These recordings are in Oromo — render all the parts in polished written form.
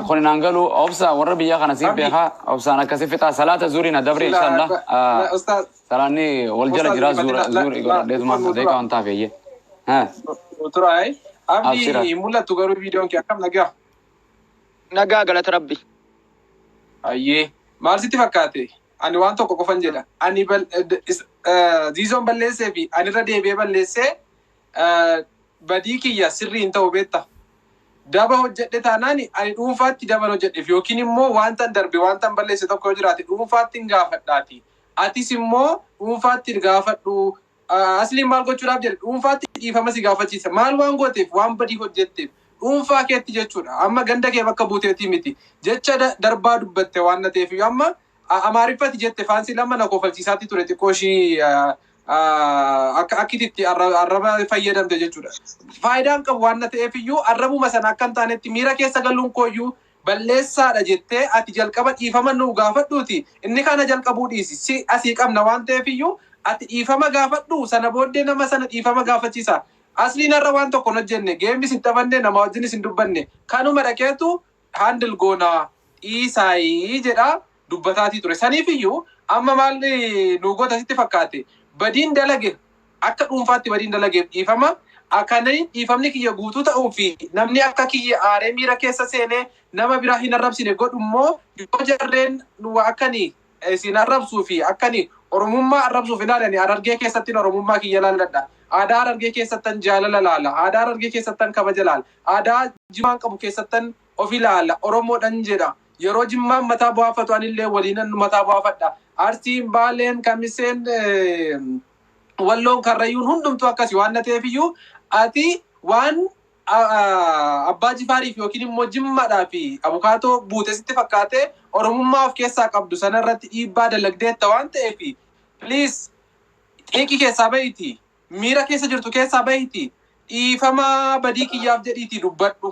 Kun naan galu obsa warra biyya kana siif Abdi. Beekaa obsaan akkasi fixaa salaata zuurii na dabre Sila inshallah. Ustaz Salaanni wal jala Ustaz jira rifatina la zuurii la godhadheetuma nu deeqa tura waan taaf eeyyee. Nu tura ay. Abshira. Abdi, mul'attu garuu viidiyoon kee akkam nagaa? Nagaa, galata Rabbi. Ayyee, maal sitti fakkaate? Ani waan tokko qofan jedha. Ani Ziizoon balleessee fi ani irra deebi'ee balleessee badii kiyya sirrii hin ta'u beekta. Daba hojjedhe taanaan ani dhuunfaatti daban hojjedheef yookiin immoo wanta darbe, wanta balleesse tokko yoo jiraate dhuunfaatti hin gaafadhaati. Atis immoo dhuunfaatti gaafadhu. Asliin maal gochuudhaaf jedhe? Dhuunfaatti dhiifama si gaafachiisa. Maal waan gooteef? Waan badii hojjetteef. Dhuunfaa keetti jechuudha. Amma ganda kee bakka buuteetii miti. Jecha darbaa dubbatte waan na ta'eef amma Amaariffati jette faansii lama na kofalchiisaatti ture xiqqoo ishii akka akkititti arraba fayyadamte jechuudha. Faayidaan qabu waan na ta'eef iyyuu arrabuma sana akka hin taanetti miira keessa galuun kooyyuu balleessaadha jettee ati jalqaba dhiifama nuu gaafadhuuti. Inni kana jalqabuu dhiisi. Si asii qabna waan ta'eef iyyuu ati dhiifama gaafadhu, sana booddee nama sana dhiifama gaafachiisa. Asliin har'a waan tokko hin hojjenne, gameis hin taphanne, nama wajjinis hin dubbanne. Kanuma dhaqeetu handle goonaa dhiisaayii jedha dubbataatii ture. Saniif iyyuu amma maal nu goota sitti fakkaate? Badiin dalage, akka dhuunfaatti badiin dalageef dhiifama. Akkanii dhiifamni kiyya guutuu ta'uu fi namni akka kiyya aaree miira keessa seenee nama biraa hin arrabsine godhu immoo yoo jarreen nu akkanii isin arrabsuu fi akkanii Oromummaa arrabsuuf ilaalani, Harargee keessattiin Oromummaa kiyya laalladha. Aadaa Harargee keessattan jaalala laala. Aadaa Harargee keessattan kabaja laala. Aadaa Jimmaan qabu keessattan of ilaala. Oromoodhan jedha. Yeroo Jimmaan mataa bu'aafatu anillee waliinan mataa bu'aafadha. Arsiin, Baaleen, Kamiseen, Walloon, Karrayyuun hundumtuu akkasi waan na ta'eef iyyuu ati waan Abbaa Jifaariif yookiin immoo Jimmaadhaa fi abukaatoo buute sitti fakkaate Oromummaa of keessaa qabdu sana irratti dhiibbaa dalagdeetta waan ta'eef, please, xiiqii keessaa bahiti, miira keessa jirtu keessaa bahiti, dhiifama badii kiyyaaf jedhiitii dubbadhu.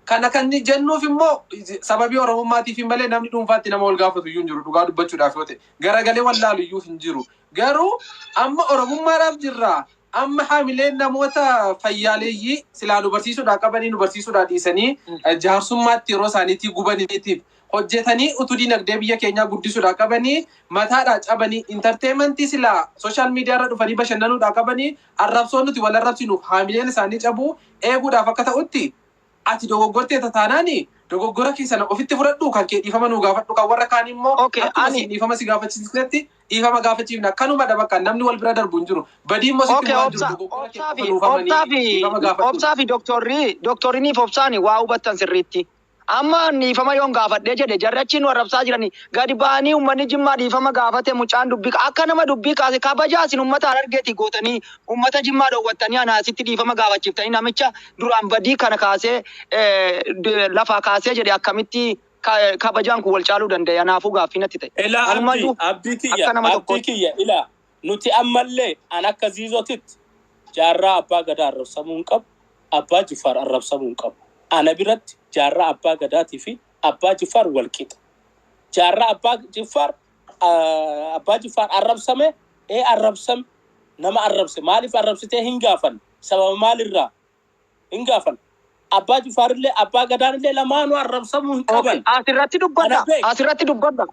Kana kan jennuuf immoo sababii Oromummaatiif malee namni dhuunfaatti nama wal gaafatu iyyuu hin jiru, dhugaa dubbachuudhaaf yoo ta'e. Garagalee wallaalu iyyuu hin jiru. Garuu amma Oromummaadhaaf jirra. Amma haamileen namoota fayyaaleeyyii silaa nu barsiisuudhaa qabanii nu barsiisuudhaa dhiisanii jaarsummaatti yeroo isaaniitii gubaniitiif hojjetanii utuu dinagdee biyya keenyaa guddisuudhaa qabanii mataadhaa cabanii entertainmentii silaa social media irra dhufanii bashannanuudhaa qabanii arrabsoon nuti wal arrabsinuuf haamileen isaanii cabuu eeguudhaaf akka ta'utti, ati dogoggorteeta taanaani dogoggora kee sana ofitti fudhadhu, kan kee dhiifama nuu gaafadhu, kan warra kaan immoo akkuma ani siin dhiifama si gaafachiisnetti dhiifama gaafachiifna. Kanumadha bakka namni wal bira darbu hin jiru. Badii immoo sitti Okay, waan jiru obsa dogoggora kee obsaa qofa fi nuuf amanii obsaa fi dhiifama gaafadhu. Obsaa fi doktorriiniif obsaani waa hubattan sirriitti. Amma dhiifama yoon gaafadhee jedhe jarri achiin nu arrabsaa jiranii gadi ba'anii uummanni Jimmaa dhiifama gaafate, mucaan dubbii akka nama dubbii kaase kabajaa isin uummata Harargeetii gootanii uummata Jimmaa dhoowwattanii ana asitti dhiifama gaafachiiftanii namicha duraan badii kana kaasee lafaa kaasee jedhe akkamitti kabajaan kun wal caaluu danda'e? Anaafuu gaaffii natti ta'e. Ilaa Abdii, Anumayyuu Abdii kiyya, akka nama Abdii tokkootti. kiyya, ilaa nuti ammallee an akka Ziizotitti Jaarraa Abbaa Gadaa arrabsamuu hin qabu, Abbaa Jifaar arrabsamuu hin qabu. Ana biratti Jaarraa Abbaa Gadaatii fi Abbaa Jifaar wal qixa. Jaarraa Abbaa Jifaar, Abbaa Jifaar arrabsame, ee arrabsame, nama arrabse maaliif arrabsitee hin gaafanne, sababa maalirraa hin gaafanne. Abbaa Jifaarillee Abbaa Gadaanillee lamaanuu arrabsamuu hin qaban. Asirratti Kana dubbadha. beek. Asirratti dubbadha.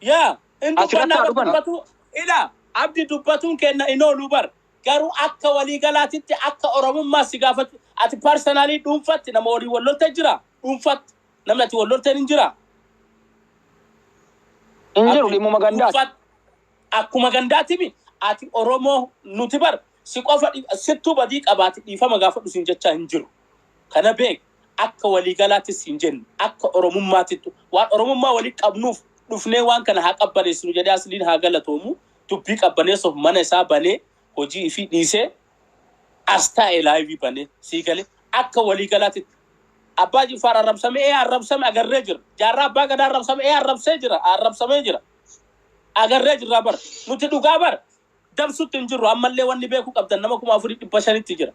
Yaa in Asirratti dubbannaa haa bar dubbannu. dubbatu ila Abdi, dubbatuun kenna in oolu bar, garuu akka waliigalaatitti akka Oromummaa si gaafatu, ati personally dhuunfatti nama walii wal lolte jira? Dhuunfatti namni ati wal lolteen hin jira? Hin jiru. Abdi, Dhimmuma gandaati. Dhuunfatti akkuma gandaatimi ati Oromoo nuti bar si qofa sittuu badii qabaati dhiifama gaafadhu siin jechaa hin jiru. Kana beek, akka waliigalaattis hin jenne, akka Oromummaatittu waan Oromummaa walii qabnuuf dhufnee waan kana haa qabbaneessinu jedhee. Asliin haa galatoomu, dubbii qabbaneessuuf mana isaa banee hojii ifii dhiisee as taa'e live banee sii galee. Akka waliigalaatitti Abbaa Jifaar arrabsame, ee arrabsame, agarree jira. Jaarraa Abbaa Gadaa arrabsame, ee arrabsee jira, arrabsamee jira, agarree jirra bar. Nuti dhugaa bar dabsutti hin jirru. Ammallee wanni beekuu qabdan nama 4500tti jira.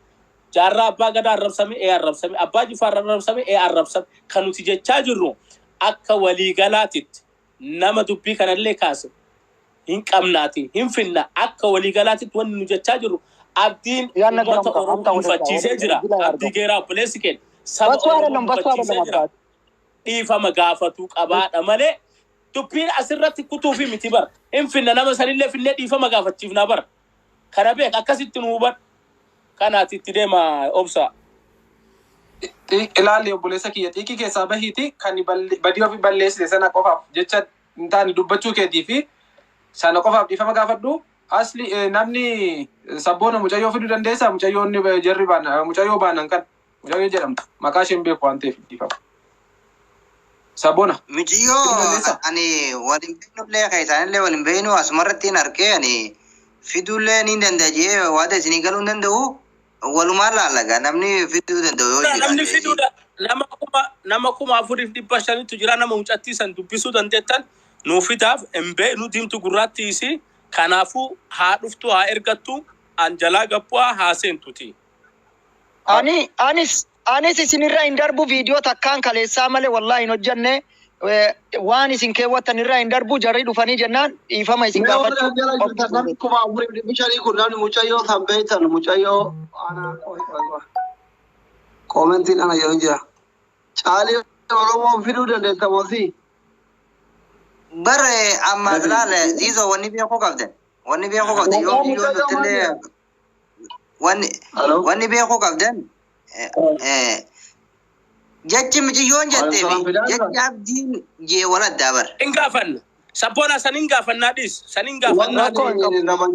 Jaarraa Abbaa Gadaa arrabsame, ee arrabsame. Abbaa Jifaar arrabsame, ee arrabsame. Kan nuti jechaa jirru akka waliigalaatitti nama dubbii kanallee kaase hin qabnaati hin finna. Akka waliigalaatitti wanni nu jechaa jirru Abdiin Yaanna uummata jedhamu Oromoo qaba. mufachiisee jira. Abdii Geeraa obboleessi keenya saba Basu Oromoo አይደለም በሱ mufachiisee አይደለም jira. አባት Dhiifama gaafatuu qabaadha malee dubbiin asirratti kutuufi miti bara. Hin finna nama sanillee finnee dhiifama gaafachiifnaa bara. Kana beek, akkasitti nu hubadhu. Kanaati itti deema, obsa. Ilaali, obboleessa kiyya, xiiqii keessaa bahiiti kan badii ofii balleessite sana qofaaf jecha hin taane dubbachuu keetii fi sana qofaaf dhiifama gaafadhu. Asli namni sabboona mucayyoo fiduu dandeessaa? Mucayyoon jarri baana, mucayyoo baanan kan mucayyoo jedhamtu, maqaa isheen beeku waan ta'eef dhiifama. Sabboona. Mucayyoo ani waliin beeknullee kan isaanillee waliin beeknu asumarratti hin arkee, ani fiduullee ni danda'a jee waada isinii galuu hin danda'u. Walumaan laalaga, namni fiduu danda'u yoo Namni jiraate. fiduu nama 4,500tu jira. Nama mucattii san dubbisuu dandeettan nuu fidaaf. Hin beeknu, diimtuu gurraattii isii. Kanaafuu haa dhuftu, haa ergattu, an jalaa gabbu'aa, haa seentuti. Ani anis isinirra hin darbu. Viidiyoo takkaan kaleessaa malee wallahi hin hojjenne. Waan isin keewwattan irraa hin darbu. Jarri dhufanii jennaan dhiifama isin Mee warri gaafachuu jala jirtan, namni 4,500 kun, namni mucayyoo san beektan, mucayyoo ana koomentiin ana jedhu jira. Caalii Oromoon fiduu dandeetta moosii? Bar amma laala, Ziizoo, wanni beekuu qabdan. Wanni beekuu qabdan yoo Maqaa viidiyoon mucayyoo maal dhuftillee jedhama? wanni Halo? wanni beekuu qabdan jechi mucayyoon jettee fi Salam fidaa jira? jechi abdiin jee wal addaa bar. Hin gaafanna. Sabboona, san hin gaafannaa, dhiis. San hin gaafannaa. Rakkoo hin qabu.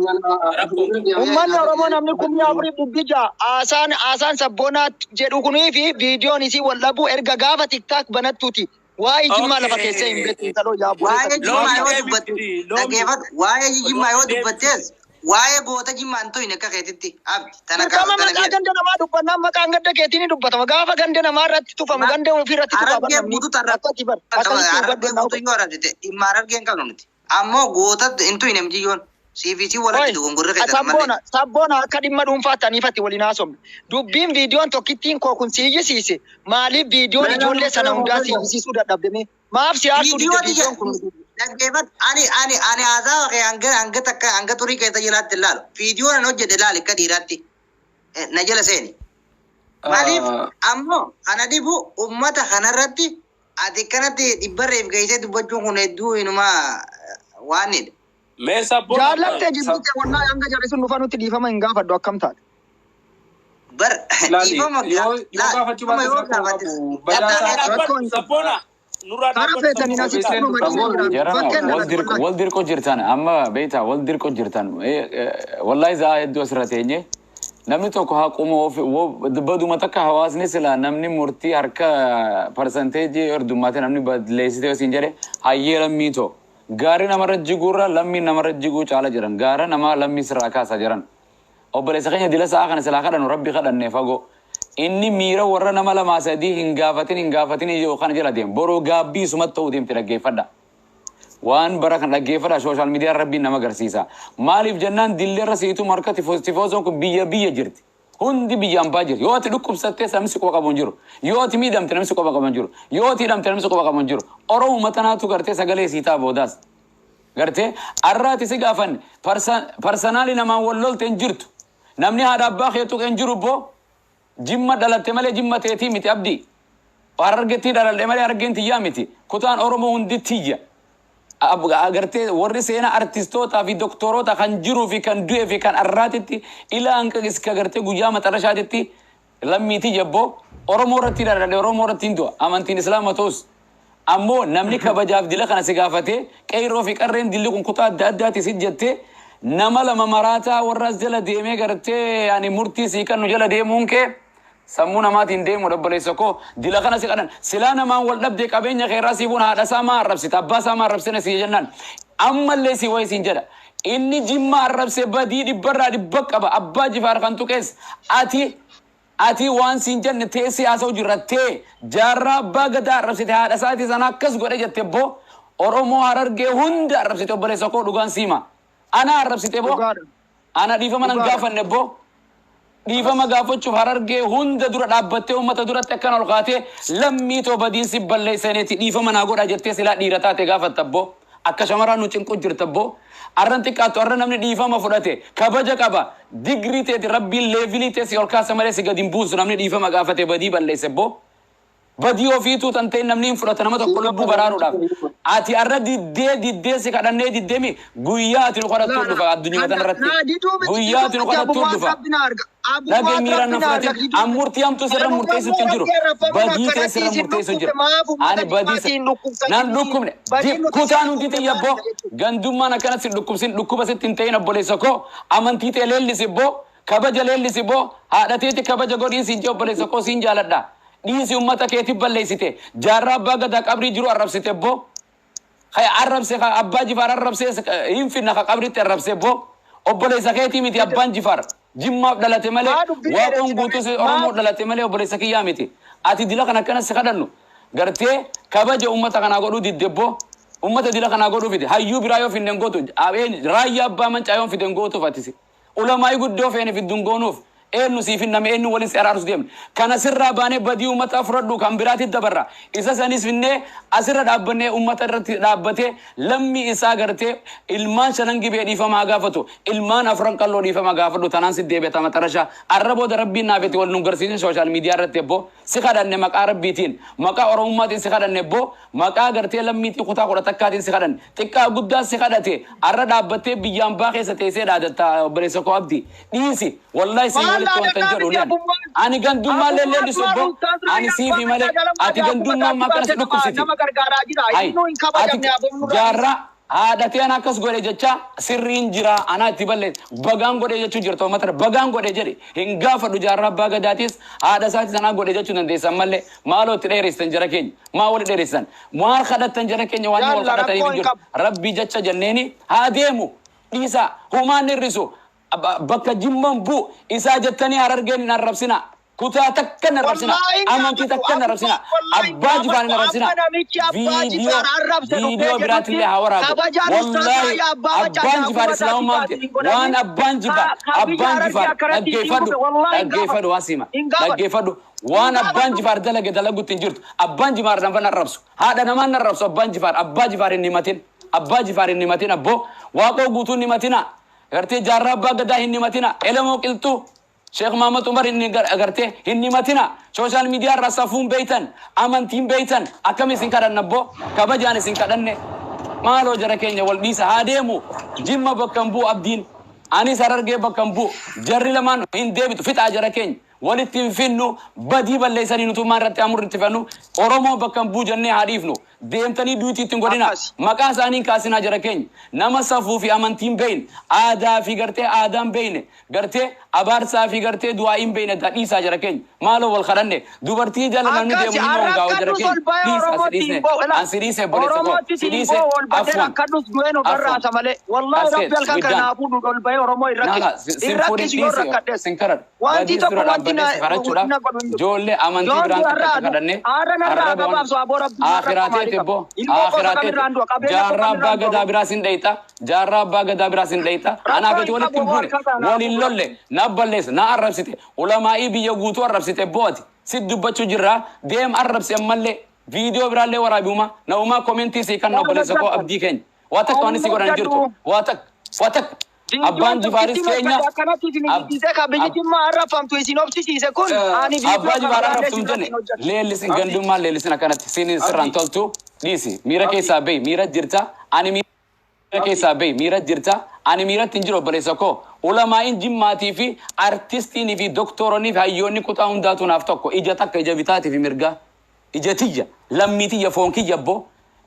Uummanni Oromoo namni 4,600 haasaan sabboonaa jedhu kunii fi viidiyoon isii wal dhabuu erga gaafa TikTok banattuuti. Waa'ee Jimmaa lafa keessee hin beektu, intaloo yaa Waa'ee obboleessa. Jimmaa yoo Loomii dubbatte deebifti, loomii. dhaggeeffadhu. Waa'ee Jimmaa yoo Loomii. dubbattes waa'ee goota Jimmaa hin to'ine akka keetitti, abdi tana Dirqama tana maqaa beeku. ganda namaa dubbannaan maqaan ganda keetiin ni dubbatama. Gaafa ganda namaa irratti tufamu ganda ofii irratti tufa bar Harargee namni. guutuu tarra Akkati bar. Akkasitti Harargee hubadhu. guutuu yoo arabsite dhimma Harargee hin qabnu nuti. Ammoo goota hin to'ine mucayyoon. CVC wal Oi, dogongorri keessan malee. sabboona, sabboona, akka dhimma dhuunfaatti aniifatti waliin haasofne. Dubbiin viidiyoon tokkittiin koo kun siiyyisiise. Maaliif viidiyoon ijoollee sana hundaa siiyyisiisuu dadhabdeme? Maaf si aarsuu dide Viidiyoo viidiyoon kun? Dhaggeeffadhu. Ani haasawa kee hanga takka hanga xurii keessa jalaatti ilaalu. Viidiyoo nan hojjedhe ilaali akka dhiiraatti. Na jala seeni. Maaliif ammoo kana dhibu ummata kanarratti ati kanatti dhibbarreef geessee dubbachuun kun hedduu inumaa waanidha. Mee sabboona. Jaallattee jibbite, wallahi hanga jarri sun dhufa nutti dhiifama hin gaafadhu, akkam taate? Bar Ilaali, dhiifama yoo gaafachuu dhiifama baattes yoo rakkoo gaafattes qabu. Badaa Nurraa isaa Rakkoo dhaabbadhu hin qabu. sabboona. Nurraa Karaa dhaabbadhu feetaniin sabboona. asitti nu maddisiisuu jiraatu. Jarana Bakkeen wal dalagdu dirqo wallahi. wal dirqo jirtan amma beektaa, wal dirqo jirtan. Wallahi za'a hedduu asirra teenye namni tokko haquma ofi baduma takka hawaasni sila namni murtii harka parsanteejii hordummaate namni balleessite yoo siin jedhe, hayyee lammii too, gaarii namarra jiguurra lammii namarra jiguu caala jedhan, gaara namaa lammii sirraa kaasa jedhan. Obboleessa keenya dila sa'a kana silaa kadhannu rabbi kadhanne fagoo inni miira warra nama lamaa sadii hin gaafatin, hin gaafatin yookaan jala deem, boroo gaabbii sumatti ta'uu deemte. Dhaggeeffadha. Waan bara kana dhaggeeffadha, social media rabbiin nama agarsiisa. Maaliif jennaan dilleerra siitu harka tifoosoon kun biyya biyya jirti. Hundi biyya ambaa jirti. Yoo ati dhukkubsattee namni si quba qabu hin jiru. Yoo ati miidhamte namni si quba qabu hin jiru. Yoo ati hidhamte namni si quba qabu hin jiru. Oromuma tanaatu gartee sagalee sii ta'a boodaas. Gartee arraati si gaafanne personally namaan wal lolte hin jirtu. Namni haadha abbaa kee tuqe hin jiru boo. Jimma dhalatte malee jimma teetii miti, abdii. Harargetti dhaladhe malee harargeen tiyyaa miti. Kutaan Oromoo hundi tiyya. Agartee warri seenaa artistootaa fi doktoroota kan jiruu fi kan du'ee fi kan arraatitti ilaa hanqa iska agartee guyyaa maxarashaatitti lammii tiyya boo. Oromoo irratti dhaladhe, Oromoo irratti hin du'a. Amantiin Islaama ta'us. Ammoo namni kabajaaf dila kana si gaafatee, qeyroo fi qarreen dilli kun kutaa adda addaati si jettee, nama lama maraataa warra as jala deemee gartee ani murtii sii kannu jala deemuun kee sammuu namaatiin deemu. Obboleessa koo, dila kana si kadhan silaa namaan wal dhabdee qabeenya kee irraa siifuun haadha isaa maa arrabsita, abbaa isaa maa arrabsina si jennaan, ammallee si wayi siin jedha. Inni Jimma arrabse badii dhibbarraa dhibba qaba. Abbaa Jifaar kan tuqees ati waan siin jenne tee siyaasa hojirra tee Jaarraa Abbaa Gadaa arrabsite, haadha isaatii sana akkas godhe jette boo. Oromoo Harargee hunda arrabsite. Obboleessa koo, dhugaan siima, ana arrabsite boo. Dhugaadha. Ana dhiifama nan Dhugaadha. gaafanne boo. Dhiifama gaafachuuf Harargee hunda dura dhaabbattee, uummata duratti akkan ol kaatee, lammii too, badiin si balleessaneeti, dhiifama naa godha jettee silaa dhiira taate gaafatta boo. Akka shamarraa nu cinqu jirta boo. Arran xiqqaattu, arra namni dhiifama fudhate kabaja qaba. Digrii teeti rabbiin level tee si ol kaasa malee si gadi hin buusu namni dhiifama gaafate badii balleesse boo. Badii ofiituu tan ta'e namni hin fudhata nama tokko lubbuu baraaruudhaaf. Ati arra diddee diddee si kadhannee diddeemi, guyyaa ati nu kadhattuu dhufa addunyaa kana irratti. Guyyaa ati nu kadhattuu dhufa. Dhagee miira na fudhatin. An murtii hamtuu sirra murteessutti hin jiru. Badii ta'e sirra murteessu hin jiru. Ani badii nan dhukkubne. Kutaan hundi xiyya abboo. Gandummaan akkana si dhukkubsin, dhukkuba sitti hin ta'in, obboleessa koo. Amantii ta'e leellisi boo. Kabaja leellisi boo. Haadha teeti kabaja godhiin siin jee, obboleessa koo, siin jaaladha. Dhiisi, ummata keetiif balleessite. Jaarraa abbaa gadaa qabrii jiru arrabsite boo. Kaya arrabse ka abbaa Jifaar arrabsee hin finna ka qabritti arrabse boo. Obboleessa keetii miti abbaan Jifaar. Jimmaaf dhalate malee, Maa dubbii waaqoon dheeressite? Guutus Maa Oromoo dhalate malee obboleessa kiyyaa miti. Ati dila kana akkana si kadhannu. Gartee kabaja ummata kanaa godhuu didde boo. Ummata dila kanaa godhuu fide. Hayyuu biraa yoo finnen gootu. Raayyaa abbaa mancaa yoo fiden gootuuf atisi. Ulamaa'ii guddoo feene fidduun goonuuf. Eenyu siif hin name, eenyu waliin si araarsu deemne. Kana sirraa baanee badii uummataa fudhadhu kan biraatti dabarra. Isa sanis finnee asirra dhaabbannee uummata irratti dhaabbatee lammii isaa gartee ilmaan shanan Gibee dhiifamaa gaafatu. Ilmaan afran Qalloo dhiifamaa gaafadhu, tanaan si deebi'ata maxarashaa. Arra booda rabbiin naafetti wal nu garsiisin social media irratti ebboo. Si kadhanne maqaa rabbiitiin, maqaa oromummaatiin si kadhanne ebboo, maqaa gartee lammiitii kutaa 11tiin si kadhanne. Xiqqaa guddaa si kadhate arra dhaabbattee biyyaan baa keessa teessee dhaadatta, obboleessa koo Abdii. Dhiisi, wallahi siin Maal walitti wanta hin dhaadataa jedhu miti nan. abbummaan. Ani gandummaa Abbummaan leellisu duraan obbo. ustaas Ani Raayyaa siifi abbaa malee macaa jalamaa ati akkuma gandummaa taatti akkanas baatee nama dhukkubsiti. nama gargaaraa jira. Hai, Innuu hin ati kabajamne abboon. Jaarraa haadhatee ana akkas godhe jecha sirriin jira, anaa itti balleesse bagaan godhe jechuu jirta uummata irra. Bagaan godhe jedhe hin gaafadhu. Jaarraa abbaa gadaatis haadha isaatis anaa godhe jechuu dandeessan malee maaloo itti dheeressan jara keenya? Maa wali dheeressan? Maal kadhattan jara keenya? Waan wal Jaalla kadhataniif rakkoo hin hin jiru. qabu. Rabbii jecha jenneeni haa deemu, dhiisa, humaan hir'isu. Bakka jimman bu isaa jettanii Harargeen hin arrabsina, kutaa takka hin arrabsina, Wallaahi hin amantii gaafadhu. takka hin arrabsina, Wallaahi hin abbaa Jifaar hin gaafadhu. arrabsina. Amma namichi abbaa Viidiyoo Jifaar arrabse dhufee viidiyoo biraatillee jedhutti haa waraabu. kabajaan ustaas Wallaahi Raayyaa abbaa macaa abbaan Jifaar akkuma taatti islaamummaa baatee miti hin godhanii waan abbaan Jifaar ka biyya abbaan Harargee Jifaar akkanatti ittiin dhaggeeffadhu dhufe wallaahi hin gaafadhu. Dhaggeeffadhu, waa sima Hin gaafadhu. dhaggeeffadhu. Hin Waan abbaan gaafadhu. Jifaar dalage dalagutti hin jirtu. Abbaan Jifaar nama arrabsu, haadha namaan arrabsu. Abbaan Jifaar, abbaa Jifaar hin himatin, abbaa Jifaar hin himatin, abboo Waaqoo Guutuu hin himatina, gartee jaarraa abbaa gadaa hin himatina, Elemoo Qilxuu, Sheekh Mahamad Umar hin gartee hin himatina. Social media irraa safuun beeytan, amantiin beeytan, akkam isin kadhanna abboo? Kabajaan isin kadhanne, maaloo jara keenya wal dhiisa, haa deemu. Jimma bakka hin bu'u Abdiin, anis Harargee bakka hin bu'u. Jarri lamaan hin deebitu, fixaa jara keenya. Walitti hin finnu, badii balleessanii nutummaa irratti amurri itti fannu. Oromoo bakka hin bu'u jennee haa dhiifnu. Deemtanii duutii ittiin godhina. Akkas. Maqaa isaanii hin kaasinaa jara keenya. Nama safuu fi amantiin beeyne, aadaa fi gartee aadaan beeyne, gartee abaarsaa fi gartee du'aa hin beeyne dhiisaa jara keenya. Maaloo wal kadhanne, dubartii jala namni Akkas deemu ni hongaa'u jara rakkadhus keenya. ol bahee Dhiis asi Oromootti dhiisne hin boo'u. An si dhiise, obboleessa koo, Oromootti si hin dhiise. boo'u, ol batee Afwan, rakkadhus du'een ofirraa afwan. haasa malee. Wallaahi That's rabbi it. halkan We kana done. naa fuudhu ol bahee Oromoo hin Nala, rakkisu. Hin sin fuudhin, rakkisu yoo dhiisi, rakkadhes. sin kadhadhu. Wanti Badii tokko dura wanti dhaabbannee na si kadhachuudhaaf na godhu hin jiru. ijoollee amantii Yoon biraan du'a takka irraa kadhannee haara narraa arraba waan gabaabsu aboo rabbi narra akhiraa maalii teete qaba. boo Ilmoo koo akhiraa teete kamirraan du'a, qabeenya koo jaarraa abbaa kamirraan du'a. gadaa biraa sin dhayxa, jaarraa abbaa gadaa biraa sin dhayxa. Rakkoo Anaaf ati hin walitti qabu hin buune, harka kana waliin lolle, na balleessa, na arrabsite, ulamaa'ii biyya guutuu arrabsite. Bo'ati sit dubbachuu jirraa, deem arrabsi ammallee, viidiyoo biraallee waraabiuma na umaa commentii sii kan obboleessa koo Abdii keenya waa takka waan si godhan jirtu, waa takka, waa takka. Abbaan Jifaaris keenya. Akkanatti isin iyyisiisee kan biyyi Jimmaa arrabfamtu isin obsisiise kun ani viidiyoo Abbaa kan Jifaar biraallee arrabsu hin isin jenne irratti hin hojjedhu. leellisin, gandummaan leellisin akkanatti siin sirraan toltu, dhiisi. Miira keessaa bahi, miira jirta. Ani miira keessaa bahi, miira jirta. Ani miiratti hin jiru, obboleessa koo. Ulamaa'in Jimmaatii fi artistiinii fi doktoronni fi hayyoonni kutaa hundaatu naaf tokko, ija takka, ija bitaatii fi mirgaa, ija tiyya, lammii tiyya, foon kiyya abboo.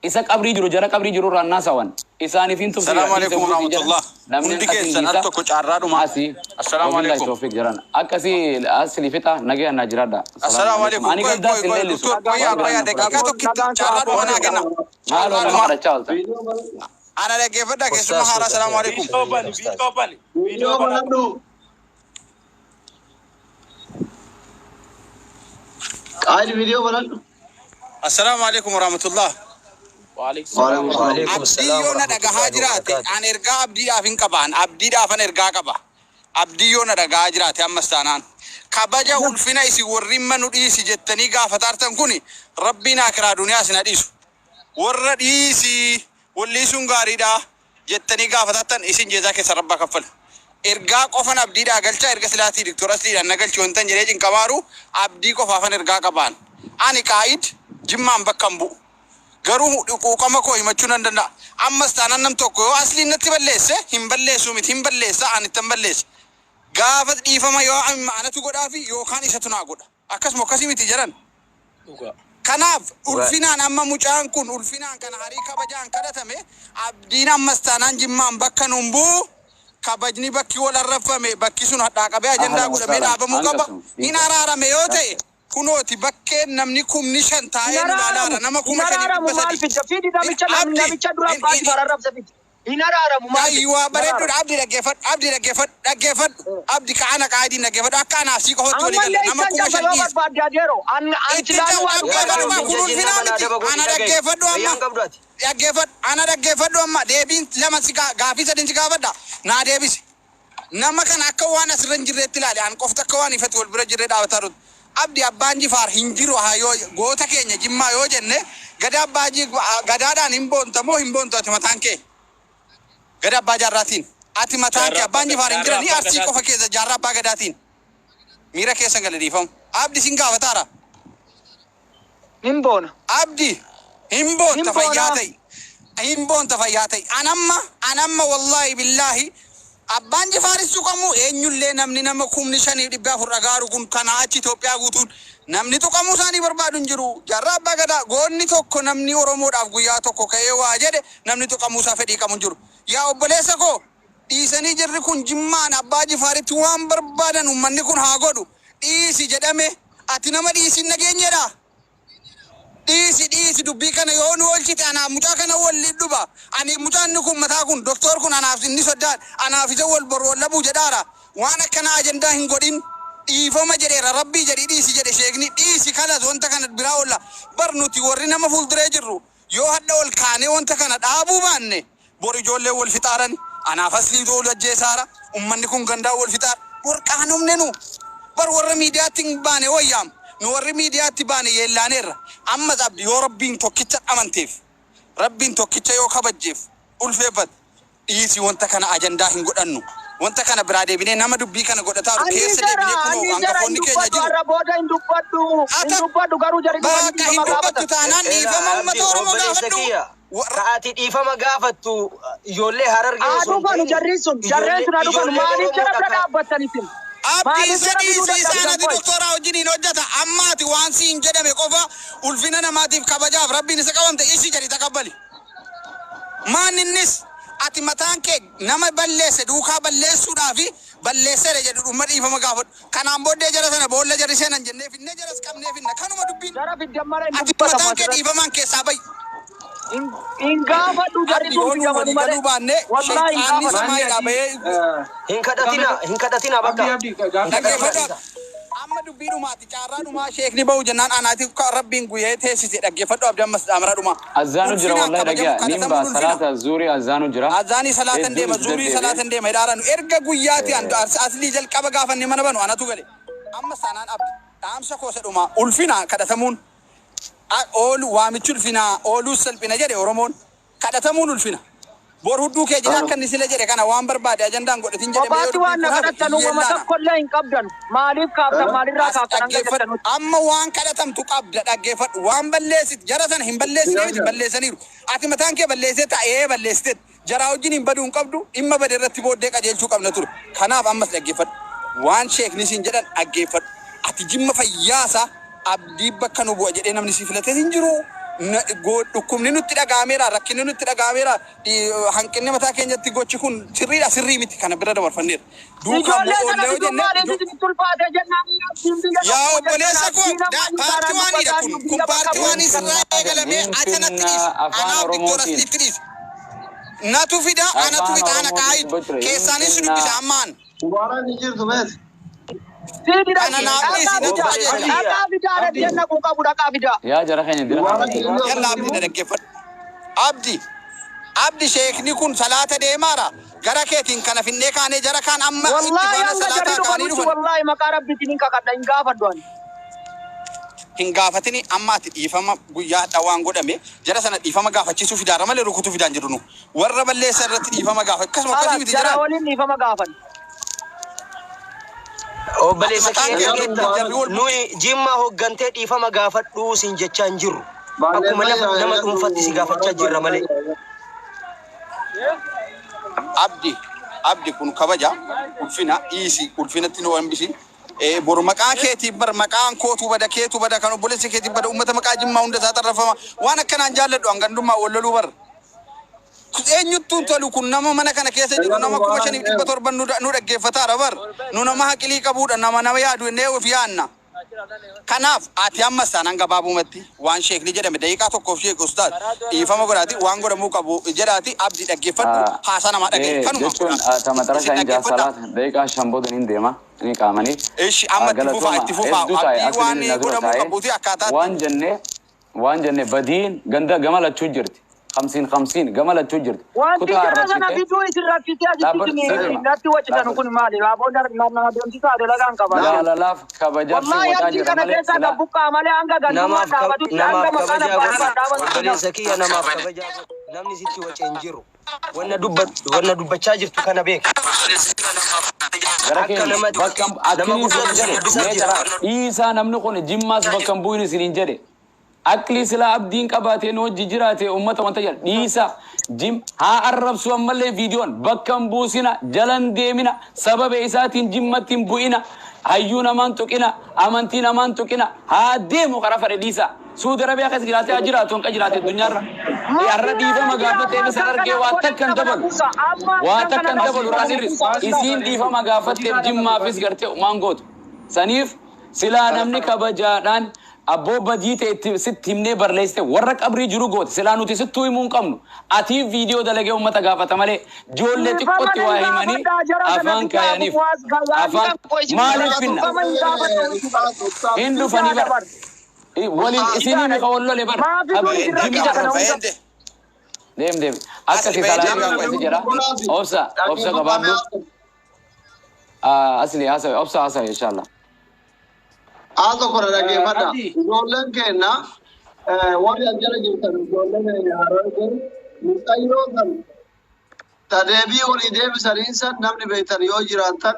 Isa qabrii jiru, jara qabrii jiru irraa naasawan isaaniif hin tufsiira. Salaamu alaikum warahmatullah. Namni Hundi akkasiin keessan al dhiisa. tokko carraadhuma. Asii. Assalaamu Wabillahi alaikum. tawfiq jiran. Akkasii asli fixa, nagaya naa jiraadha. Assalaamu alaikum. Ani Qoy gaddaa qoy sin qoy leellisu. doktor, qoyaa qoyaa, daqiiqaa tokkitti carraadhuma naa kenna. Maaloo nama Carraadhuma. kadhachaa oolta. Ana dhaggeeffadhaa, keessumaa haaraa. Assalaamu alaikum. Viidiyoo bani, viidiyoo bani, viidiyoo Viidiyoo bana. banadhu. Qaali, viidiyoo banadhu. Assalaamu alaikum warahmatullah. Waalaikum salaam. Waalaikum salaam. وعليكم Abdii السلام yoo na ورحمة dhagahaa الله jiraate وبركاته. an ergaa abdiidhaaf hin qabaan, abdiidhaafan ergaa qaba. Abdii yoo na dhagahaa jiraate, ammas taanaan kabaja ulfina isin warri nu dhiisi jettanii gaafataartan kun rabbiin akiraa duniyaa isin dhiisu. Warra dhiisi walliisuun gaariidha jettanii gaafataartan isin jeezaa keessa rabbaa kaffalu. Ergaa qofan abdiidhaa galcha, erga silaatii Diktor Asliidhaan na galchi wantan jedhee cinqamaaru, abdii qofaafan ergaa qabaan. Ani qaa'id Jimmaan bakka hin bu'u. Garuu quuqama koo himachuu nan danda'a. Ammas taanaan nam tokko yoo asliin natti balleesse hin balleessuu miti hin balleessa ani ittan balleessa. Gaafa dhiifama yoo anatu godhaafi yookaan isatu naa godha. Akkasuma akkasii miti jedhan. Dhugaa. Kanaaf ulfinaan amma mucaan kun ulfinaan kana harii kabajaan kadhatame abdiin ammas taanaan Jimmaan bakka nuun bu'u kabajni bakki wal arrabfame bakki sun hadhaa qabee ajandaa Ahlan godhamee wasahlan. dhaabamuu qaba. Hanqasu. Hin araarame yoo ta'e kunooti bakkeen namni 5,000 Hin taa'ee nu araaramu. ilaalaara nama Hin 5,300. araaramu maal fidda? Fidi namicha Abdi namicha dura abbaa jifaar arrabse fidi. Hin araaramu maal fidda? Ayyuwaa Hin araaramu. bareedduudha abdi dhaggeeffadhu abdi dhaggeeffadhu dhaggeeffadhu abdi ka'ana qaadiin dhaggeeffadhu akka anaaf sii qofatti walii Ammallee galla nama ittan kuma cabsa shan yoo dhiisi. barbaadde adeero. An an Itti silaanuu waan cabsa dubbatu dhaggeeffadhu hin kun jiru. ulfinaa miti ana dhaggeeffadhu amma dhaggeeffadhu ana dhaggeeffadhu amma deebiin lama si gaafii sadin si gaafadha naa deebisi. Nama kana akka waan asirra hin jirreetti ilaali an qofti akka waan ifatti wal bira jirree dhaabataa jiru. Abdi abbaan Jifaar hin jiru haa yoo goota keenya Jimmaa yoo jenne gada abbaa gadaadhaan hin boonta moo hin boontu ati mataan kee? Gada abbaa jaarraatiin. Ati mataan kee Jaarraa abbaan abbaa Jifaar hin jaarraa jiranii abbaa Arsii qofa gadaatiin. keessa jaarraa abbaa gadaatiin. Miira keessan gale dhiifamu. Abdi sin gaafataara. Hin boona. Abdi hin Hin boonta fayyaa boona. ta'i. Hin boonta fayyaa ta'i. Anamma anamma wallaahi billaahi abbaan Jifaaris tuqamu eenyullee namni nama 5400 dhagaaru kun kanaa achi Itoophiyaa guutuun namni tuqamuu isaanii barbaadu hin jiru. Jaarraa abbaa gadaa goonni tokko namni Oromoodhaaf guyyaa tokko ka'ee waa jedhe namni tuqamuu isaa fedhii qabu hin jiru. Yaa obboleessa koo dhiisanii jirri kun Jimmaan abbaa Jifaaritti waan barbaadan uummanni kun haa godhu. Dhiisi jedhame ati nama dhiisiin nageenyedha. Dhiisi dhiisi dubbii kana yoo nu oolchite anaaf mucaa kana wal dhuba. Ani mucaan inni kun mataa kun doktor kun anaaf inni soddaan anaaf isa wal boru wal dhabuu jedhaara. Waan akkana ajandaa hin godhin dhiifama jedheera rabbii jedhi dhiisi jedhe sheekni dhiisi kalas wanta kana biraa oolla. Bar nuti warri nama fuulduree jirru yoo hadha ol kaanee wanta kana dhaabuu baanne bor ijoollee wal fixaaran anaaf aslii wal ajjeesaara ummanni kun gandaa wal fixaara bor qaanomne nu bar warra miidiyaatti hin baane wayyaam nu warri miidiyaatti baane yeellaaneerra ammas abdi yoo rabbiin tokkicha amanteef rabbiin tokkicha yoo kabajjeef ulfeeffate dhiisi wanta kana ajandaa hin godhannu wanta kana biraa deebinee nama dubbii kana godhataaru Anni keessa jara deebinee kunoo anni jara hin hangafoonni keenya dubbadhu jiru. har'a booda hin dubbadhu hin Ata dubbadhu garuu jarri dhufanii bakka hin dhiifama dubbattu gaafatan. taanaan dhiifama Abdi uummata Oromoo obboleessa gaafadhu. kiyya ka ati dhiifama gaafattu ijoollee Harargee Haa osoo hin dhufanu ta'in jarri sun jarreen ijoollee sun haa dhufanu ijoollee maaliif jara Oromoodha bira ka dhaabbattan isin? Abdi Maaliif isa jara fiduu dhiisi isaan dadhabdan ati qoy? doktoraa wajjiniin hojjeta amma ati waan siin jedhame qofa ulfina namaatiif kabajaaf rabbiin isa qabamte isi jedhi taqabbali. Maan innis ati mataan kee nama balleesse duukaa balleessuudhaafi balleesseera jedhu dhumma dhiifama gaafadhu. Kanaan booddee jara sana boolla jarri seenan jennee finne jaras qabnee finna kanuma dubbiin Jara fiddan malee hin ati dubbatamu mataan kee asirratti. dhiifamaan keessaa bayi. Hin hin gaafadhu jarri Abdi sun yoo nu fidamanu walii malee. galuu baanne Wallaahi hin shayxaanni gaafadhu. Manni samaayiidhaa ati bahee hin kadhatina hin kadhatina abdii bakka abdii hin gaaffii kadhatina qaba. dhaggeeffadhu isa. amma dubbii dhumaati carraa dhumaa sheekni bahu jennaan anaati rabbiin guyyee teessise dhaggeeffadhu abdi ammas dhaamara dhumaa. Azzaanu jira Ulfinaan wallahi kabajamu dhagaa nin baa kadhatamuun ulfina. salaata zuurii azzaanu jira. Azaanii salaatan Hedduun deema itti zuurii deddeebi'e. salaatan deema hidhaaranu erga guyyaati an aslii jalqaba gaafanne mana banu anatu gale. Amma sanaan abdi dhaamsa koosa dhumaa ulfina kadhatamuun oolu waamichi ulfinaa ooluus salphina jedhe Oromoon kadhatamuun ulfina. Bor hudduu kee jira akka inni sila jedhe kana waan barbaade ajandaan godhatin jedhame yoo Kophaatti dubbiin waan na kun hafe kadhattan uumama hiyyeellaana. tokkollee hin qabdan. Maaliif kaaftan maalirraa As kaaftan hanga dhaggeeffadhu. jettanutti. Amma waan kadhatamtu qabda dhaggeeffadhu. Waan balleessit jara sana hin balleessine miti balleessaniiru. Ati mataan kee balleessee ta'ee balleessiteet. Jaraa wajjin hin baduu hin qabdu dhimma bade irratti booddee qajeelchuu qabna ture. Kanaaf ammas dhaggeeffadhu. Waan sheekni siin jedhan dhaggeeffadhu. Ati jimma fayyaasa abdii bakka nu bu'a jedhee namni si filatee hin jiru. Dhukkubni nutti dhaga'ameera, rakkinni nutti dhaga'ameera, hanqinni mataa keenyatti gochi kun sirriidha sirrii miti kana bira dabarfanneera. Duukaa Ijoollee immoo sana oollee yoo fiduun jenne maaliif isinitti ulfaate jennaan abdiin biyya yaa qabu jettan obboleessa koo abdiin ammayyuu paartii taanaan waaniidha dubbataan kun biyya kun bakka paartii bu'u. waanii sirraa eegalamee Nin ajanatti finna dhiisi afaan anaaf diktoor Oromootiin. asliitti dhiisi natu fida anatu Afaan fida ana Oromootiin kaayitu dubbachuu hin keessaanis si finna. dubbisa ammaan Mubaaraan hin jirtu mees. Siidi kana dhaqi naaf dhaqaa dhiisi natu fidaa Obboleessa qajeelcha kiyya dhaqaa fidaa Abdi dhaqee naquu qabu dhaqaa fidaa. Yaa jara keenya dira Mubaaraan kana. hin yalla abdi dhaggeeffadhu abdi abdi sheekni kun salaata deemaara gara keetiin kana finnee kaanee jara kaan amma itti Wallaahi faana hanga jarri salaataa kaanii dhufanutti dhufan wallaahi maqaa rabbiitiin hin kakadha hin gaafadhu ani. hin gaafatini amma ati dhiifama guyyaa hadhaa waan godhame jara sana dhiifama gaafachiisuu fidaara malee rukutuu fidaan jiru nu warra balleessa irratti dhiifama gaafa akkasuma akkasii Haala miti jara jiraan waliin dhiifama gaafan. Ati Obboleessa mataan kiyya kee dhageetta. jarri wal Nuyi Jimmaa hooggantee dhiifama gaafadhuu siin jechaa hin jirru. Akkuma nama dhuunfatti si gaafachaa jirra malee. Abdi, abdi kun kabaja, ulfina, dhiisi, ulfinatti nu hambisi. Boru maqaa keetiif bar maqaan kootu bada, keetu bada, kan obboleessa keetiif bada, uummata maqaa Jimmaa hunda isaa tarrafama. Waan akkanaan jaalladhu hangandummaa wal loluu bar. Eenyuttuun tolu kun nama mana kana keessa jiru nama 5700 nu dhaggeeffataadha bar. Nu nama haqilii qabuudha, nama nama yaadu jennee of yaanna. Kanaaf ati ammas taanaan gabaabumatti waan sheekni jedhame daqiiqaa tokkoof sheek ustaaz dhiifama godhaati waan godhamuu qabu jedhaati abdi dhaggeeffadhu haasaa namaa dhaga'i kanuma Jechuun godha. ta matarashaa Isin hin jaa dhaggeeffadha. salaata daqiiqaa 5 booda hin deema ni qaamanii. Ishi amma itti fufaa Galatooma itti fufaa hedduu taa'e abdii waan asliin na dura godhamuu taa'e qabuuti akkaataatti. waan jenne badiin ganda gama lachuu jirti. 50 50 gama lachuu jirti. Wanti Kutaa jara sana arrabsite fiduu isin rakkisee asitti dhaabbatu sirrima natti wacitan dhaabbatu. kun maali? Aboo nama deemsisaa dalagaan qaba. Jaalalaaf kabajaaf si Wallahi wacaa abdii jira kana malee keessaa silaa kan buqqaa malee hanga gandummaa Namaaf dhaabatutti hanga namaaf maqaan kabajaa abbaa godhi. namaa dhaabatutti. Obboleessa kiyya namaaf kabajaa godhi. Namni sitti wace hin jiru. Wanna dubbattu wanna dubbachaa jirtu kana beeka. Gara Akka keenya nama bakka nama akkiniin guddatu isin si jedhe dubbisaa mee jira. caraa dhiisaa namni kun Jimmaas bakka hin bu'in isiniin jedhe. Aqlii silaa abdiin qabaatee nu wajji jiraate uummata wanta jedha dhiisa jim haa arrabsu ammallee viidiyoon bakka hin buusina jalan deemina sababa isaatiin Jimmatti hin bu'ina hayyuu namaan tuqina amantii namaan tuqina haa deemu karaa fedhe dhiisa. Suudi Arabiyaa keessa jiraatee haa jiraatu hanqa jiraate addunyaarra. Har'a dhiifama gaafatee isa argee waa takka hin dabalu. Waa takka hin dabalu irraan hir'isu. Isiin dhiifama gaafatteef Jimmaafis gartee waan gootu. Saniif silaa namni kabajaadhaan abboo badii ta'e itti sitti himnee barreessite warra qabrii jiru goote silaa nuti sittuu himuu hin qabnu. Atii viidiyoo dalagee uummata gaafata malee ijoollee Dhiifama xiqqootti nan waa himanii gaafadhaa jara sana afaan fidaa kaayaniif bu'aas yaadni afaan kan koo isin maaliif finna dhiifama hin gaafadhu. hin dhufanii Fidaa bar dabar. Waliin isinii miqa wal lole bar Maa fiduu isin jimmi rakkisa kana jedhan hunda. Deem deem akkasi Asli bahee salaatiin deebi'aa akkasi jedha obsa obsa qabaadhu asli hasawe obsa hasawe inshallah. Haa tokko na dhaggeeffadha. Abdii. Ijoolleen keenya warri as jala jirtan ijoolleen Harargee mucayyoo san ta deebii walii deebisanii san namni beektan yoo jiraattan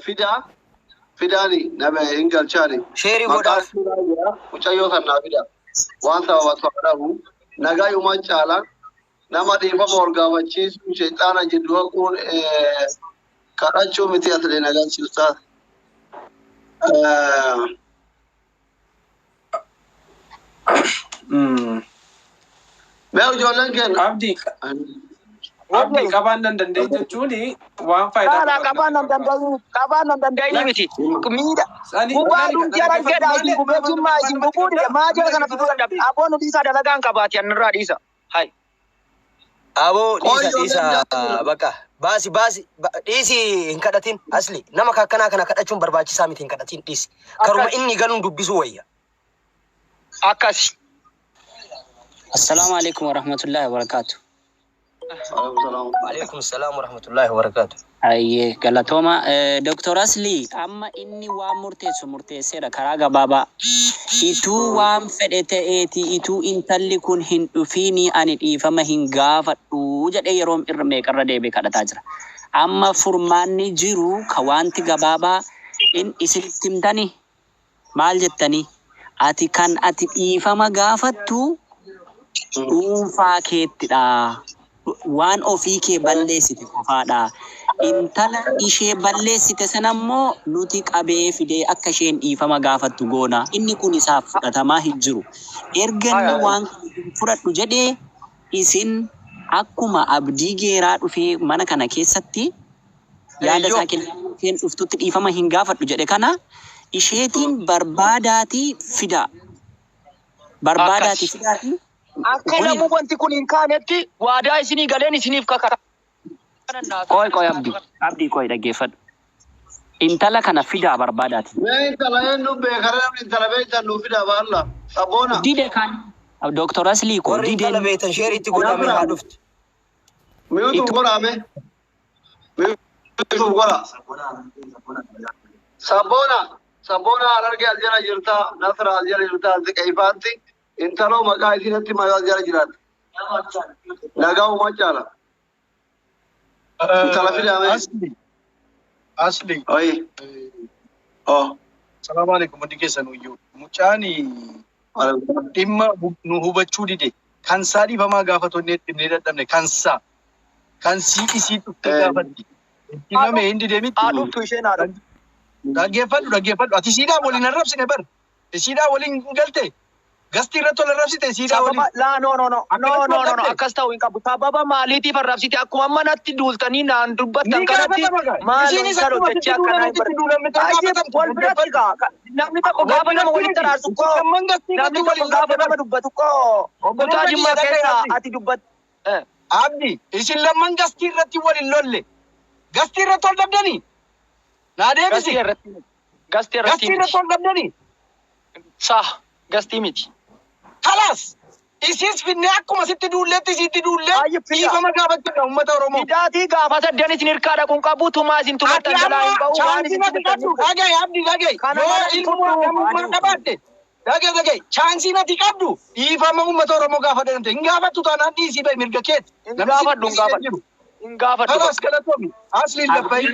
fidaa fidaani nama hin galchaani. Sheerii Maqaa godhaaf. suuraa jira mucayyoo san naa fida. Waan sababa dhabu nagaa yuman caala nama dhiifama ol gaafachiisu sheexaana jidduu haquun kadhachuu miti asli nagaan si ustaas. Mee ijoolleen keenya. Abdii abdii qabaan nan danda'e jechuun waan faayidaa Kaana qabu qabaan nan natti fakkaata. danda'u qabaan nan danda'ini miti. Miidha. Sani Gubaa laali dhumti argeedha dhaggeeffadhu isin malee gubee Jimmaa isin namatti gubuu dide qabdaa maa jara na kana fiduu dhaggeeffadhu dadhabde. Aboon dhiisaa dalagaan qabaati annirraa dhiisa. Hai. Aboo Qoy dhiisa ijoolleen dhiisa jaalladhu. bakka baasi baasi dhiisi hin kadhatin asli nama akkanaa kana kadhachuun barbaachisaa miti hin kadhatin dhiisi karuma Akkas. inni galuun dubbisuu wayya. Akkas. Assalamu alaikum warahmatullahi wabarakatuh. Alaikum salaam warahmatullahi wabarakatuh. Ayyee galatooma. Dr. Asli amma inni waan murteessu murteesseera karaa gabaabaa. Ituu waan fedhe ta'eeti ituu intalli kun hin dhufiini ani dhiifama hin gaafadhu jedhee yeroo irra meeqarra deebi'ee kadhataa jira. Amma furmaanni jiru ka wanti gabaabaa in isinitti himtani maal jettanii ati kan ati dhiifama gaafattu dhuunfaa keettidha. Waan ofii kee balleessite qofaadha. Intala ishee balleessite sana immoo nuti qabee fidee akka isheen dhiifama gaafattu goona. Inni kun isaaf fudhatamaa hin jiru. Erga inni waan kana hin fudhadhu jedhee isin akkuma abdii geeraa dhufee mana kana keessatti yaada Eeyyoo. isaa kennee isheen dhuftutti dhiifama hin gaafadhu jedhe kana isheetiin barbaadaatii fidaa. Barbaadaatii Akkas. fidaatii Akka kuni namuu wanti kun hin kaanetti waadaa isinii galeen isiniif kakata. Qoy qoy abdii abdii qoy dhaggeeffadhu. Intala kana fidaa barbaadaati. Mee intala eenyu beekara namni intala beektan nuu fida baalla. Sabboona. Dide kan Dr. Aslii ko Warri intala dideen beektan sheeriitti godhame haa dhuftu. Miyuutuuf godhame. Miyuutuuf godha. Sabboona. Sabboona Harargee as jala jirta. Nasra as jala jirta. Ziqeefaatti. Intaloo maqaa isinatti mayu as jala jiraatti. Nagaa uumaa caala. Intala fidame. Asli Asli. Oyi. Oh. Salaamu alaikum, hundi keessan iyyuu. Mucaan dhimma nu hubachuu dide. Kan isaa dhiifamaa gaafatonni itti himnee dadhabne kan isaa. Kan sii isii dhuftee gaafatti. Itti himame hin dide miti. Haa dhuftu, isheen haa dhuftu. Dhaggeeffadhu, dhaggeeffadhu. Ati isiidhaa waliin arrabsine bar. Isiidhaa waliin galte. Gastii irratti wal arrabsite isiidhaa Sababa waliin. laa, no, no, no, no, Akkanatti no, wal no, no, dhabde. akkas ta'uu hin qabu. Sababa maaliitiif arrabsite? Akkuma amma natti duultanii naan dubbattan Ni kanatti gaafatama gaa. maal Isiinis intalo akkuma jechi sitti akkanaa hin duulamte sitti duulamte Baay'ee gaafatamtu. wal biratti gaa namni tokko Wal gaafa nama biratti walitti miti. araarsu koo Lamman gastii namni irratti tokko waliin gaafa dhabde nama bar. dubbatu koo kutaa Obboleessa Jimmaa kiyya, dhaga'i keessaa Abdi. ati dubbat. Abdi, isin lamman gastii irratti waliin lolle. Gastii irratti wal dhabdanii? Naa deebisi. Gastii irratti miti. Gastii irratti Gastii irratti miti. wal dhabdanii? Sah, gastii miti. Kalaas. Isiis finnee akkuma sitti duulletti isitti duullee Baay'ee fida. dhiifama gaafachuudha uummata Oromoo. Fidaatii gaafa saddan isin hirkaa dhaquun qabu, tumaa isin Ati tumattan jalaa amma hin ba'u, waan chaansii isin ati tumattan qabdu hin godhu. dhaga'i Abdi, dhaga'i. Kana Yoo mana hin ilmoo fudhu. namummaa qabaatte, dhaga'i, dhaga'i, chaansiin ati qabdu dhiifama uummata Oromoo gaafa dheerante hin gaafattu taanaan dhiisii bahi, mirga keeti. Hin Namni si gaafadhu, hin dhiisee hin gaafadhu. jiru. Hin gaafadhu Kalaas, bakka. galatoomi. Asliin labbayi.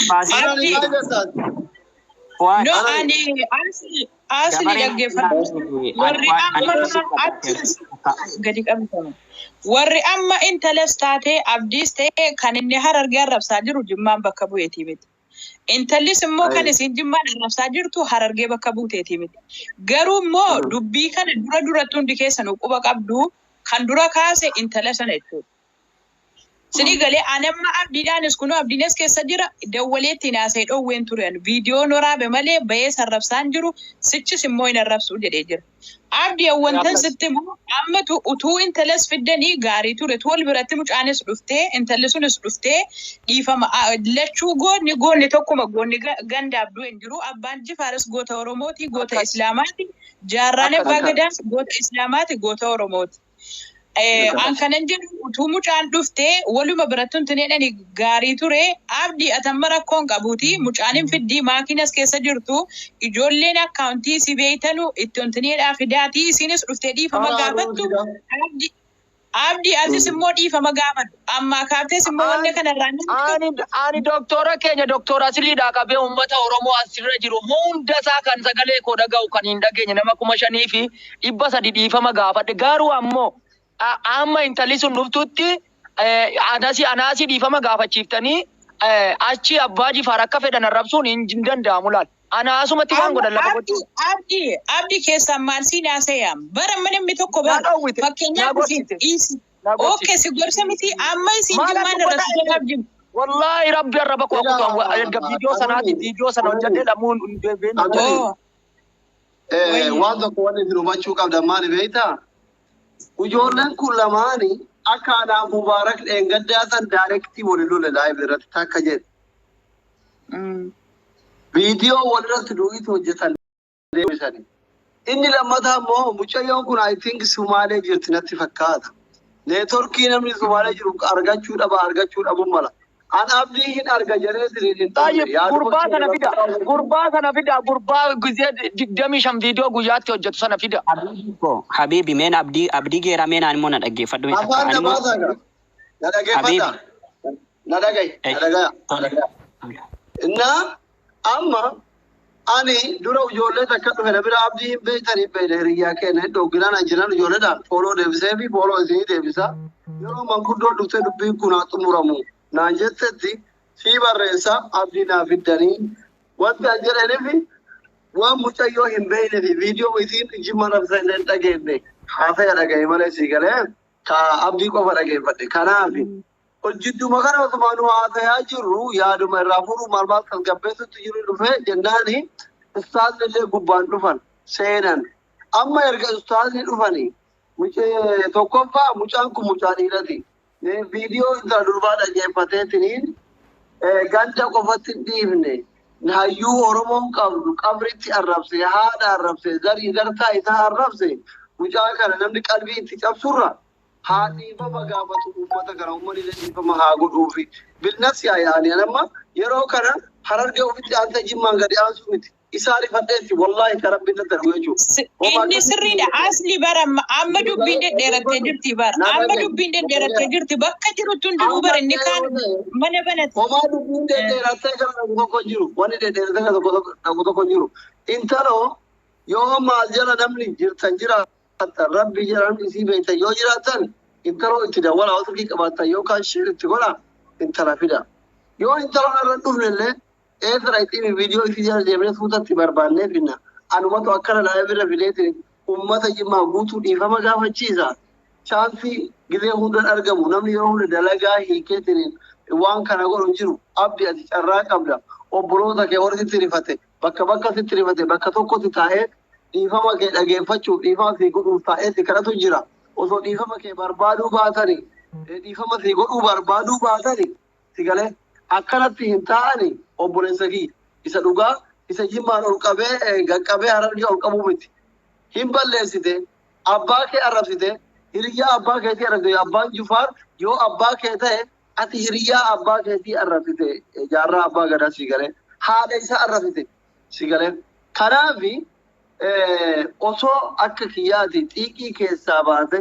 Faasii Anani maal jettaan? Fuad No, Anani. ani asli asli dabareen dhaggeeffadhu. Warri ani amma achi gadi qabatamu. Warri amma intalas taatee Abdiis ta'ee kan inni Harargee arrabsaa jiru Jimmaan bakka bu'eetii miti. Intallis immoo kan isin Jimmaan arrabsaa jirtu Harargee bakka buuteetii miti. Garuu immoo dubbii kana dura duratti hundi keessan quba qabdu, kan dura kaase intala sana jechuudha. Sinii galee ani amma Abdiidhaanis kunoo Abdiinis keessa jira, dawwaleetti naasee dhoowween ture, viidiyoon waraabe malee bahee arrabsaan jiru, sichis immoo hin arrabsuu jedhee jira. Abdii, wantan sitti immoo ammatu utuu intalas fiddanii gaarii ture, tu wal biratti mucaanis dhuftee intalli sunis dhuftee dhiifama lachuu goonni goonni tokkuma, goonni gandaaf du'e hin jiru. Abbaan Jifaaris goota Oromooti, goota Islaamaati. Jaarraan Abbaa Gadaas goota Islaamaati, goota Oromooti. An kanan jedhu utuu mucaan dhuftee waluma biratti huntineedhani gaarii ture. Abdii, atamma rakkoon qabuuti mucaan hin fiddii, maakinas keessa jirtu, ijoolleen akkaawuntii si beeytanu itti huntineedhaa fidaatii isinis dhuftee dhiifama gaafattu. Abdii, Abdii, atis immoo dhiifama gaafadhu. Ammaa kaaftees immoo wanna kanarraa namni tokko Ani doktora keenya doktora Asiliidhaa qabee uummata Oromoo asirra jiru hunda isaa kan sagalee koo dhaga'u, kan hin dhageenye, nama 5300 dhiifama gaafadhe. Garuu ammoo amma intalli sun dhuftutti anaasii dhiifama gaafachiiftanii achi Abbaa Jifaar akka fedhan arrabsuun hin danda'amu laal. Anaasumatti waan Amma godhan lafa Abdii gochuu. Abdii, Abdii, keessaan maal siin haasa'e? Bara amma namni tokko Na bara dhowwite. Na fakkeenyaaf isin gorsite. dhiisi. Na Okay, gorsite. si gorsa miti, amma isin Maal Jimmaan dubbataa irratti eenyu? Abdii. Wallahi rabbi arraba koo kutu erga viidiyoo sanaati viidiyoo sana hojjedhee lamuun hin deebiin. Abdii. Oo, wayye. Waan tokko wanni isin hubachuu qabdan maali beektaa? Ijoolleen kun lamaani akka anaa Mubaarak dheengaddaa san direct waliin lole live irratti takka jedhe. Viidiyoo walirratti du'iitu hojjetan deebisanii. Inni lammataa immoo mucayyoon kun I think Sumaalee jirti natti fakkaata. Neetworkii namni Sumaalee jiru argachuu dhaba, argachuu dhabuu mala. An Abdii hin arga jedhee siriin hin Tayyib, dhufne. Yaaduma gurbaa kiyya sana fida. Gurbaa sana fida. Gurbaa gizee 25 viidiyoo guyyaatti hojjetu sana fida. Habibi ko, Habibi meen Abdii, Abdii geeraa meen ani immoo na dhaggeeffadhu mee takka Afaan ani immoo na baasaa gaa. Na dhaggeeffadha. Habibi Na dhagahi. Na dhagaya. Na tole dhagaya. Innaa amma ani dura ijoollee takka dhufe na bira, Abdii hin beektan, hin beekne, hiriyyaa keenya hin dhooginaan an jiran ijoolleedhaan follow deebisee fi follow isinii deebisa. Yeroo manguddoon dhuftee dubbiin kun haa xumuramu naan jettetti sii barreessa, Abdii naa fiddanii wanti an jedhaniif waan mucayyoo hin beekne fi viidiyoo isiin Jimma rabsa hin dhageenye haasaya dhagaye malee sii galee ka Abdii qofa dhageeffadhe. Kanaaf hojjidduma kana osuma nu haasayaa jirru yaaduma irraa furuu maal maal tasgabbeessutti jiru dhufe jennaani ustaazni illee gubbaan dhufan seenan. Amma erga ustaazni dhufanii mucee tokkoffaa mucaan kun mucaa dhiirati. Viidiyoo intala durbaa dhaggeeffateetiniin ganda qofatti hin dhiifne. Hayyuu Oromoon qabdu qabritti arrabse, haadha arrabse, zarii zartaa isaa arrabse. Mucaa kana namni qalbii itti cabsurra haa dhiifama gaafatu uummata kana, uummanni illee dhiifama haa godhuufi. Bilnafsi yaa'anii amma yeroo kana Harargee ofitti aansee Jimmaan gadi aansu miti. Isaa rifadheetti wallaahi ka rabbiin natti argu jechuudha. Inni sirriidha. Asli bara amma dubbiin dhedheerattee jirti bara. Amma dubbiin dhedheerattee jirti. Bakka jirutti hundinuu bara inni kaan mana banate. Homaa dubbiin dhedheerattee kana dhagu tokko hin jiru. Wanni dhedheerattee kana dhagu tokko hin jiru. Intaloo yoo maal jala namni jirtan jiraatan rabbi jala namni isii beektan yoo jiraatan intaloo itti dawwala osoo qabaatan yookaan shir itti godha intala fida. Yoo intala irra dhufne illee eesara ittiin viidiyoo isii jala deemnee suutatti barbaannee finna. Anumatu akkana laayee bira fideetiin uummata jimmaa guutuu dhiifama gaafachiisa. Chaansii gizee hundaan argamu namni yeroo hunda dalagaa hiikeetiin waan kana godhu hin jiru. Abdi ati carraa qabda. Obboloota kee warri sitti rifate bakka bakka sitti rifate bakka tokkotti taa'ee dhiifama kee dhageeffachuuf dhiifama sii godhuuf taa'ee si kadhatu jira. Osoo dhiifama kee barbaaduu baatanii dhiifama sii godhuu barbaaduu baatanii si galee akkanatti hin taa'ani obboleessa kiyya isa dhugaa isa jimmaan ol qabee gaqqabee harargee ol qabuu miti. Hin balleessite abbaa kee arrabsite hiriyyaa abbaa keetii arrabsite abbaan Jufaar yoo abbaa kee ta'e ati hiriyyaa abbaa keetii arrabsite jaarraa abbaa gadaa si galee haadha isaa arrabsite si galee. Kanaafi osoo akka kiyyaati xiiqii keessaa baate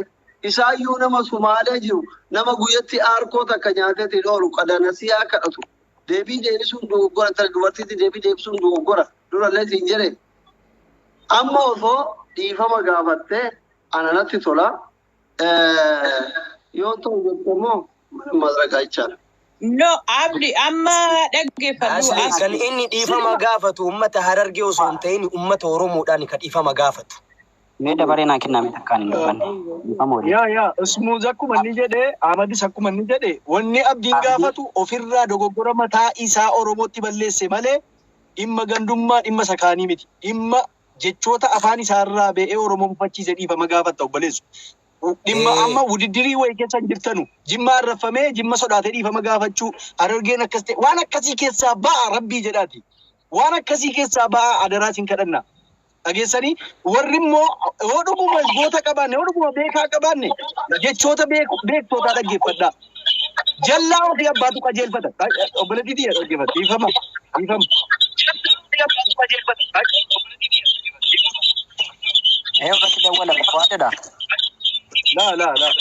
isaayyuu nama Sumaalee jiru nama guyyatti aarkoo takka nyaateetiin oolu qadanasiyaa kadhatu. Deebii deebisuun dogoggora intala dubartiitti deebii deebisuun dogoggora durallee siin jedhe. Amma osoo dhiifama gaafattee ana natti tola. Yoo ta'u jette immoo mana madraqaa jechaadha. No, Abdi amma dhaggeeffadhu Asli kan asli. inni dhiifama gaafatu uummata Harargee osoo hin ta'in uummata Oromoodhaan kan dhiifama gaafatu. Mee dabaree naa kenname takkaan hin dubbanne. Dhiifama waliin. Yaa yaa Ismuuz akkuma inni jedhe Ahmadis akkuma inni jedhe wanni abdiin Abdii gaafatu ofirraa dogoggora mataa isaa Oromootti balleesse malee dhimma gandummaa dhimma sakaanii miti. Dhimma jechoota afaan isaarraa ba'ee Oromoo mufachiise dhiifama gaafatta obboleessu. Dhimma amma wudiddirii wayii keessa hin jirtanu. Jimma arrafamee jimma sodaatee dhiifama gaafachuu Harargeen akkas ta'e waan akkasii keessaa ba'a rabbii jedhaati. Waan akkasii keessaa ba'a adaraa siin kadhanna. Dhageessanii warri immoo yoo dhuguma goota qabaanne yoo dhuguma beekaa qabaanne jechoota beektootaa dhaggeeffadhaa. Jallaa ofii abbaatu qajeelfata. Obboleettii tiyya dhaggeeffata. Dhiifama. Dhiifama. Ee irratti dawwalame waadadha. Laa laa laa.